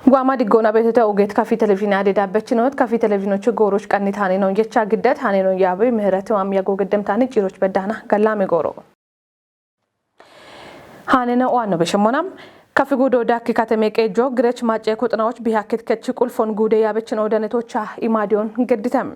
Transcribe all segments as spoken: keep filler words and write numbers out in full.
Guama diggoona beetete ogeet kafi televizhiine ade daabbachinoot kafi televizhiinochi gooroch qannit haneenoon jecha giddet haneenoon yaabe ምህረት ማም ያጎ ገደምታኒ ጭሮች በዳና ገላሜ ጎሮ Haanena waanno beshemmonam kafi guudo daakki kateme qeejjo girech macce kuxinawoch bihakkit kechi qulfon guude yaabechin odanetocha imaadiyon gedditem.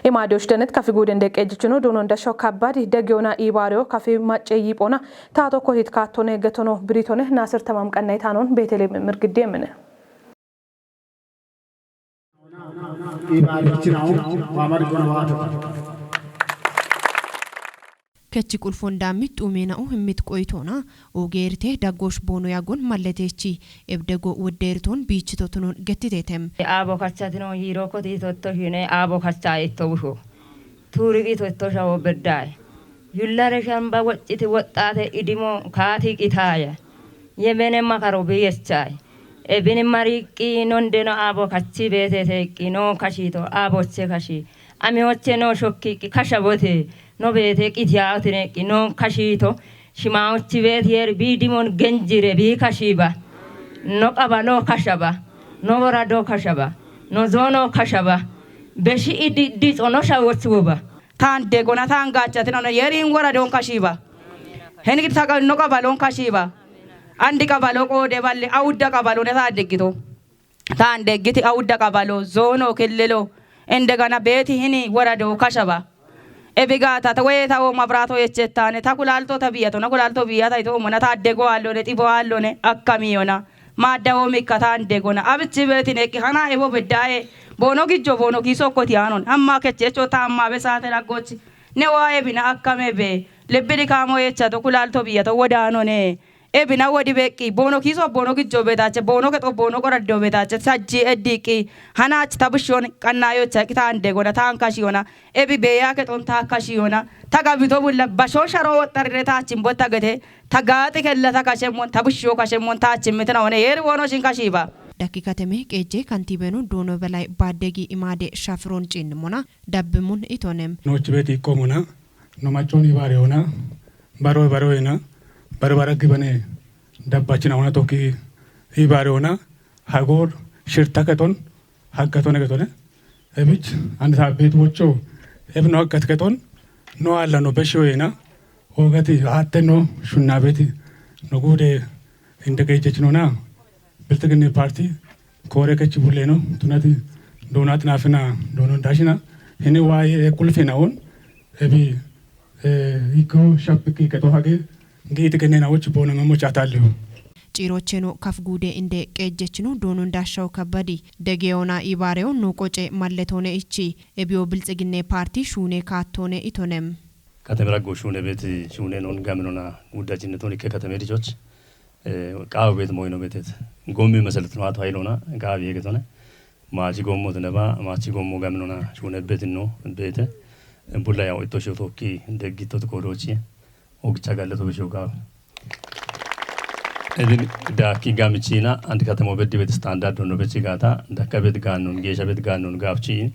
Imaadiyoch denet kafi guude nde qeejjichino duunon dasho kabbadi degiyona ibaariyo kafi macce yiiphona taato kotit kaattone getono biritone naasir tamam qanna itaanon beetele mirgiddi emine. Kechi qulfon daammi xuumeena'u himmit qoyitoona ogeerite daggoosh boono yaggon malleteechi ebdego woddeeritoon biichito tunoon gettiteetem. Aabo kachatino yiiro koti totto shine aabo kacha itto busho. Tuuriqi totto shawo beddaay. Yullare shamba wocciti woxxaate idimo kaati qitaaya. Yemene makaro biyechaay. Ebini mariqqi nondeno aabo kachi beetete iqqi no kashito aaboche kashi. Amiyoche no shokki iqqi kashabote no beete qitiyaotine iqqi no kashito. Shimaochi beeti yeri bi dimon genjire bi kashiba. No qabalo kashaba. No worado kashaba. No zoono kashaba. Beshi idi dixo no shawochi woba. Taan degona taan gaachatinona yerin woradon kashiba. Henigid taqa no qabalon kashiba. Andi qabalo qoode balle awudda qabalone taan deggito. Taan deggiti awudda qabalo zoono killelo. Indegana beeti hini worado kashaba. Ebi gaata ta woye ta wo mabraato yechettaane ta kulaalto ta biyato na kulaalto biyata ito mona ta dego allone xibo allone akkamiyona. Maadda wo mikka taan degona abichi beeti neqqi hana ebo beddaye. Boono gijjo boono kiiso okkoti aanon amma kechecho ta amma be saate raggochi. Ne waa ebina akkame be. Lebbi dikaamo yechato kulaalto biyato wodaanone. Ebina wodi beqqi boono kiiso boono gijjo beetaache boono kexo boono qoraddo beetaache sajji eddiiqqi hanaach ta bushshon qannaayocha qitaan degona taan kashiyona ebi beeyaa kexon taa kashiyona ta gabito bulla bashoo sharoo woxxarire taachin botta gete ta gaaxi kella ta kashemmon ta bushshoo kashemmon taachin mitina one yeeri boono shin kashiiba. Dakki kateme qeejje kantiibeno doono belay baaddegi imaade shafiroon ciinnimona dabbimun itonem. Noochi beeti iqqoomona no maccoon ibaare ona baro baro ena baro bara gibane dabbachina ona tokki ibaare ona hagoor shirta keton haggatone getone ebich andi saabbeet wocho ebno haggat keton no alla no besho ena ogati hatte no shunna beeti no gude inde gejechinona biltiginni parti koore kechi bulleno tunati doonati naafina doonon dashina hini waaye kulfina on ebi Higgo shapikki qexo hage giiti gennena wochi boona mamocha atallihu. Ciirocheno kaf guude inde qeejjechino doonon dashaw kabbadi. Degeyoona ibaareo nu qoce malletoone ichi. Ebiyo bilxiginne paarti shuune kaattoone itonem. Katemera go shuune beeti shuune non gaminona guddachinne tonikke kateme dichoch. Qaawu beeti moyino beetet. Gommi meselet no ato hayilona qaawi yegetone. Maachi goommo tineba maachi goommo gaminona shuune beetinno beete bulla yaw itto shiyo tokki deggitto ti koodoochi ogicha galle to bishiyo gaaw. Ebin daakki gamichina andi katemo beddi beeti standard no bechi gaata dakka beeti gaannon geesha beeti gaannon gaafchi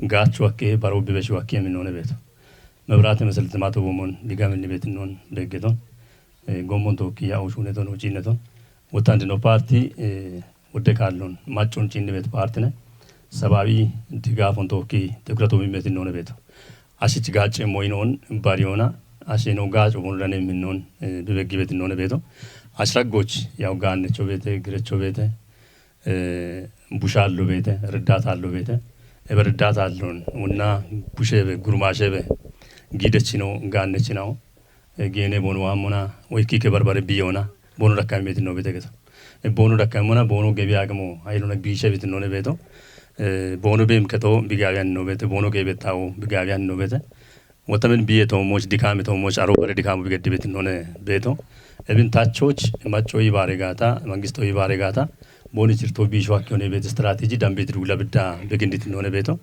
gaachu akke baro bi beshiyo akke minone beeto. Mebrate meselete mato boomon digaminni beetinnon deggeton. Gommon tokki yaw shuune ton uchiinne ton. Wottandi no paarti Wudde kaallon maccun ciinni beet paartine sabaawi digaafon tookki tikuratu mimmetinnoone beeto. Ashich gaacce moyinoon bariyona ashino gaacu hunudane minnoon bibeggi betinnoone beeto. Ashiraggoch yaw gaannecho beete girecho beete bushaallo beete riddaatallo beete ebe riddaatalloon wunna bushebe gurmaashebe giidechino gaannechinawo geene bono waammona woy kiike barbare biyona bono dakkami beetinno beete geto. Bono dakkamona bono gebi agmo ayilona biishe bitinone beeto. Bono bem keto bigaabiyan no beete bono gebettawo bigaabiyan no beete. Wotamen biye to moch dikame to moch aro bare dikamo bigeddi betinone beeto. Ebin tachoch macco ibare gata mangisto ibare gata boni chirto biisho akkione beete strategy dambit dugla bidda beginditinone beeto.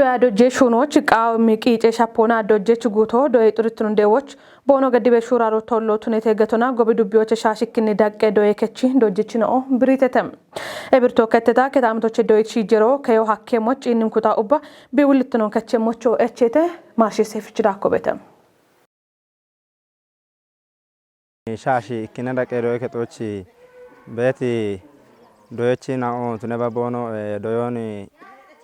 Doya dojje shuunoch qaaw miqiice shappoona dojjech guuto doye xurittunun deewoch boono geddibe shuuraro tollo tunete getona gobi dubbiyoche shaashikkinni daqqe doye kechi dojjech noo biriitete. Ebirto ketteta ketaamitoche doyech shiijjero keyo hakkeemoch ciinnim kuxa ubba biwulittunon kechemmocho echete maashise fichidakko beete. Shaashi ikkine daqqe doye kexochi beeti doyechi nao tuneba boono, eh, doyoni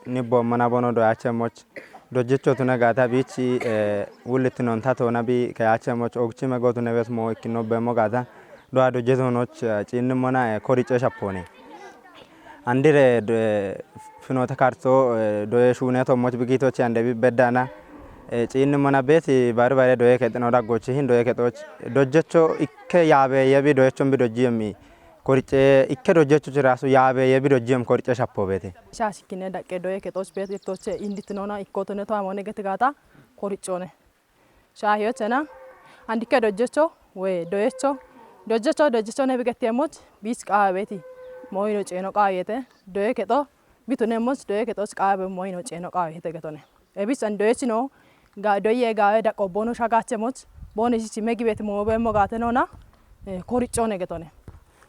nibbo mana boono doyache moch dojjecho tune gaata biichi, eh, wulittinonta toona bi keyache moch ogchi mego tune bet mo ikkino bemo gaata doya dojjeto noch, eh, ciinnimona, eh, korice shapone. Andire do-, finote karto, eh, doye shuuneto moch bigitochi ande bi beddana, eh, ciinnimona beeti bari bare doye kexino daggochi hin doye kexoch dojjecho ikke yaabe yebi doyechon bi dojji yemi korice ikke dojjecho ci rasu yaabe yebi dojji yem korice shapo beete. Shaashikkine daqqe doye kexoch beeti toche indittinona ikkotone to amone geti gaata koricone. Shaahiyochena andikke dojjecho we doyecho dojjecho dojjecho nebi gettiyemoch biich qaawe beeti moyino ceeno qaawiyete doye kexo bitunemoch doye kexoch qaawe moyino ceeno qaawiyete getone. Ebich an doyechino ga doye gaawe daqqo boono shagachemoch boono shichi megi beeti moobe mogatenona, eh, koricone getone.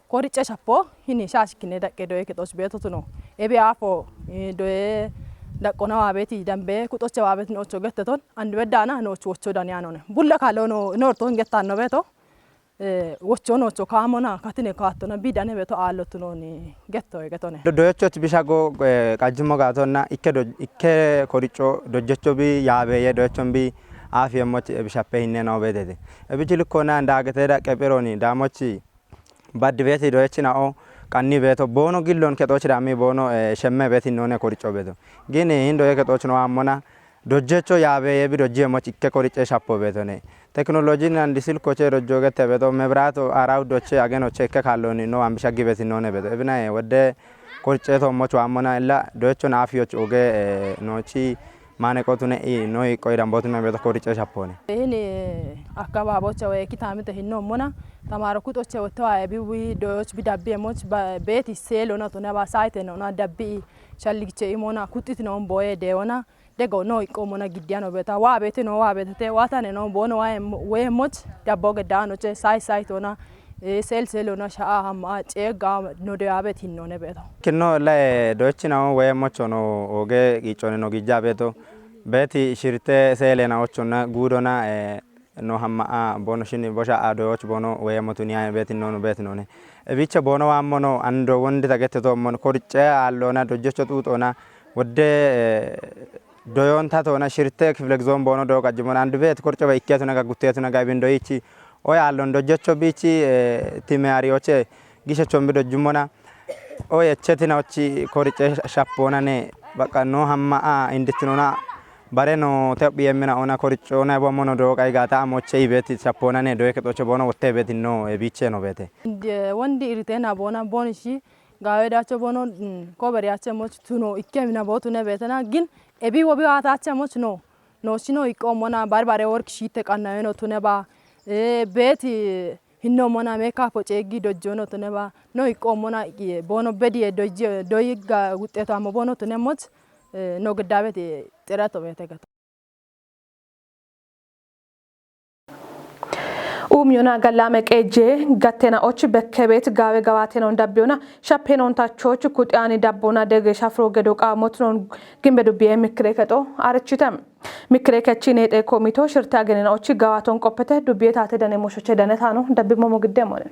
Korice shappo hini shaashikkine daqqe doye kexoch beetotuno. Ebi aafo, eh, doye daqqona waabeti dambe kuxoche waabeti noocho getteton and beddana noocho wocho daniyanone. Bulla kalo no norto ingettanno beeto, eh, wocho noocho kaamona katine kaattona bidane beeto aallotunoni getto egetone. Do-, doyechoch bishago, eh, qajjimo gaatonna ikke do-, ikke korico dojjecho bi yaabeye doyechon bi aafiyemmoch ebishappe hinne noo beetete. Ebichi likkona ndaagete daqqe phironi daamochi baddi beeti doyechinao qanni beeto boono gillon kexoch dami boono, eh, shemme beeti noone korico beeto. Gini hin doye kexoch no ammona dojjecho yaabe yebi dojji emoch ikke korice shappo beetone. Teknolojin andi silkoche dojjo gette beeto mebraato arau doche agenoche ikke kalloni no ambisha gibeti noone beeto. Ebinaye wedde korice to moch ammona illa doyecho naafiyoch oge, eh, noochi maaneqo tune i no iqqo idambotu me beeto korice shapone. Hini akkababoche we kitamite hinno mona tamaro kuxoche wotto aye bi wi doyoch bi dabbi emoch ba-, beeti seelo no tune ba saite no na dabbi shalligche imona kuxiti no boye deona dego no iqqo mona giddiano beeta wa beete no wa beete te watane no bono wa em-, we emoch dabbo gedano che sai sai tona, eh, sel sel ona sha'a hamma ceega no de abet hinno ne beeto. Kinno le doyechina we emocho no oge iccone no gijja beeto. Beeti shirte seelena ochonna guudona, eh, no hamma a bono shini bosha a doyoch bono we emotu niya beeti no no beeti no ne. E bicha bono wa mono ando wondi tagette to mono korice allona dojjocho xuxona wodde, eh, doyonta tona shirte kifle gizoon bono do qajjimona andu beet korco ba ikketu naga guttetu naga bindo ichi. Oy allon dojjocho bichi, eh, time ariyoche gishe chombi dojjumona. Oy echetina ochi korice shapona ne baqa no hamma a inditinona bare no tephi yemmina ona koricona bo mono do qai gata amoche ibeti shapona ne do eketoche bono wotte beti no e biche no bete. Inde wondi irite na bona boni shi gawe dacho bono, mm, koberi ache moch tuno ikke mina bo tune betena gin ebi wobi wata ache moch no. No shino ikko mona barbare work shite kanna no tune ba. E beti hinno mona meka po cegi dojjo no tune ba. No ikko mona iye bono bedi e dojje doyi ga gutteto amo bono tune moch, eh, no gidda beti xerato bete gato. Uumiyona gallame qeejje gattena och bekke beet gaawe gawaatena undabbiyona shappena untachoch kuxiyaani dabbona dege shafro gedo qaamotinon gimbe dubbiye mikkire kexo arechite. Mikkire kechi neexe komito shirte agenena och gawaaton qoppete dubbiye taate dane moshoche dane taano dabbimmo mogidde mone.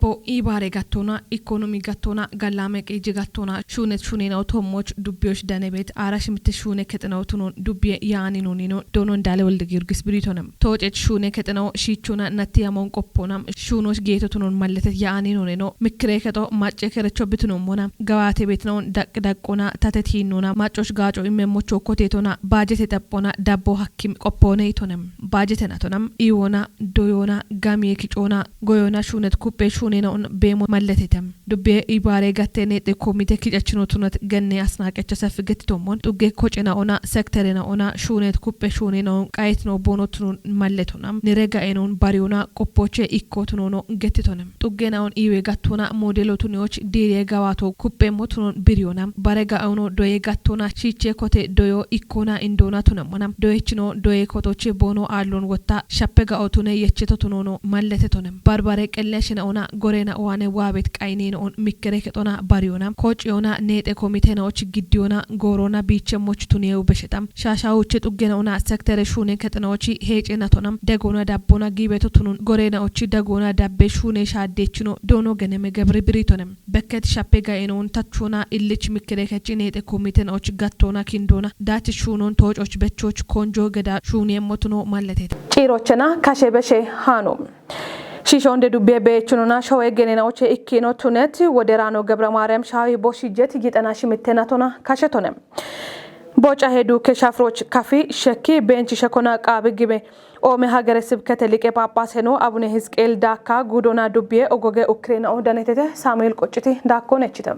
Po ibaare gattona, ikonomi gattona, gallame qeejje gattona, shuunet shuunena otommoch dubbiyoch dane beet aara shimitte shuune kexena otunon dubbiye yaani nonino doonon dale wolde Giyorgis Biriitone. Tooce shuune kexenao shiichona natti amon qoppona shuunoch geeto tunon malletet yaani noneno mikkire kexo macce kerecho bitunommona gawaate beetinaon daq daqqona tate tiinnona maccoch gaaco immemmocho koteetona baajete xaphona dabbo hakkim qoppoone itone. Baajete natona iwona doyona gamiye kicona goyona shuunet kuppe shuune nena on beemo malletete. Dubbiye ibaare gatte neexe komite kicachinotuna genne asnaaqecha sef gettitommon. Xugge kocenaona, sekterenaona, shuunet kuppe shuunenaon, qayetino boonotunon malletona. Nere gaenon bariona, qoppoche ikkotunono gettitone. Xuggenaon iwe gattona, modelotuniyoch diiriye gawato kuppe motunon biriona. Bare gaono doye gattona, shiche kote doyo ikkona indona tunemmona. Doyechino doye kotoche boono aallon wotta, shappe gaotune yechetotunono malletetonem. Barbare qelle shenaona, gorena oane waabet qaynenoon mikkere kexona bariona. Kociyona, neexe komitenaoch giddiyona, goorona biiche moch tuniyewu besheta. Shashawoche xuggenaona, sektere shuune kexenaochi heecenatona. Dagona dabbona giibetotunun gorenaochi dagona dabbe shuune shaaddechino doono geneme gebri biritonem. Bekket shappe gaenon tachona, illich mikkere kecci neexe komitenaoch gattona kindona. Daach shuunon toococh bechoch konjo geda shuuniyemotuno malletete. Ciirochena kashe beshe haano. Shiishonde dubbiye beechunona showe genenaoche ikkino tunet woderano Gebra Maariyam Shaawi boshijjet yixena shimitte natona kashetone. Boca hedu ke shafroch kafi shekki beenchi shekona qaabi gibe oome hagere sibkete liqe phaaphaaseno Abune Hizqeel daakka guudona dubbiye ogoge ukkirenao danetete. Saamu'eel Qocciti daakkoonechite.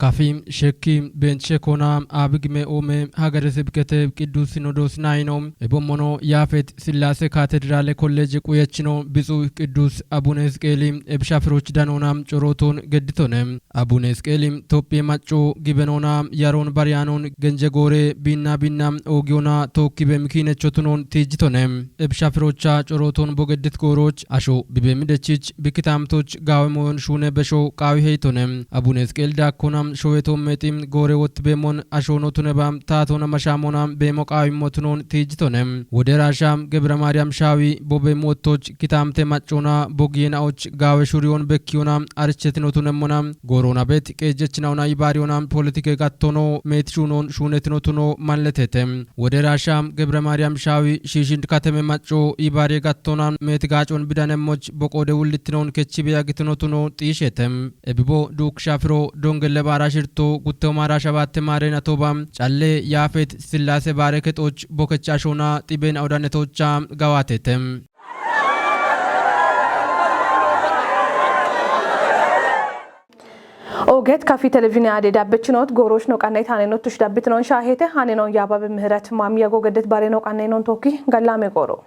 Kafi shekki beenchi shekona aabigime oome hagere sibkete Qiddus Sinodoos nayino ebommono Yaafet Sillaase Katedraale Kolleeje quyechino Bitsuu Qiddus Abune Hizqeeli ebishafiroch danona corooton gedditone. Abune Hizqeeli Tophiye macco gibenoona yaroon bariyaanon genje goore biinna biinna oogiyona tookkibe mikiinechotunon tiijjitone. Ebishafirocha corooton bogeddit gooroch asho bibe midechich bikitamtoch gaawe moyon shuune besho qaawi heytone. Abune Hizqeel daakkona showeto meexi goore wottibeemon ashono tuneba taatona mashaamona beemo qaawimmotunon tiijjitone. Wode raasha Gebra Maariyam Shaawi bobe moottoch kitamte maccona bogiyenaoch gaawe shuriyon bekkiyona arichetinotunemmona goorona bet qeejjechinaona yibaariyona politike gattono meet shuunon shuunetinotuno malletete. Wode raasha Gebra Maariyam Shaawi shiishind kateme macco yibaariye gattonan meet gaacon bidanemmoch boqoode wullittinon kechibe agitinotuno xiishete. Ebibo duuk shafiro dongelle baara shirto gutteo maara shabatte maarena toba calle Yaafet Sillaase baare kexoch bokech ashona xiben awdanetocha gawaatete. Oget Kafi Televizhiine ade dabbechinot gooroch no qannayt hanenot tush dabbitinon shaahete. Hanenon yaababe Mihret Maamiya gogedet bare no qannaynon tookki gallame gooro.